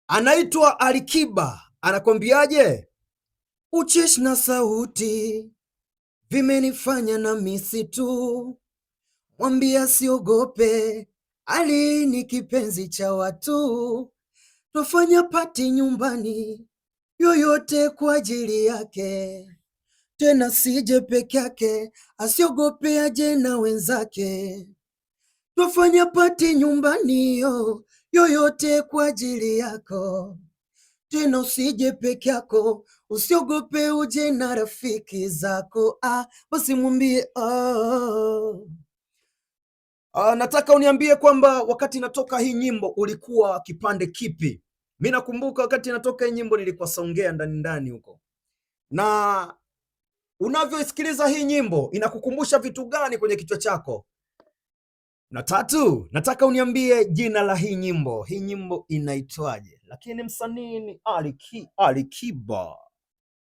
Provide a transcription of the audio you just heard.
Anaitwa Alikiba, anakwambiaje? Ucheshi na sauti vimenifanya na misitu, mwambia siogope, Ali ni kipenzi cha watu, twafanya pati nyumbani, yoyote kwa ajili yake, tena sije peke yake, asiogope aje na wenzake, twafanya pati nyumbani yo, yoyote kwa ajili yako, tena usije peke yako, usiogope uje na rafiki zako. Ah, basi mwambie ah. Ah, nataka uniambie kwamba wakati inatoka hii nyimbo ulikuwa kipande kipi? Mi nakumbuka wakati inatoka hii nyimbo nilikuwa Songea ndani ndani huko. Na unavyoisikiliza hii nyimbo inakukumbusha vitu gani kwenye kichwa chako? Na tatu, nataka uniambie jina la hii nyimbo. Hii nyimbo inaitwaje? Lakini msanii ni Alikiba.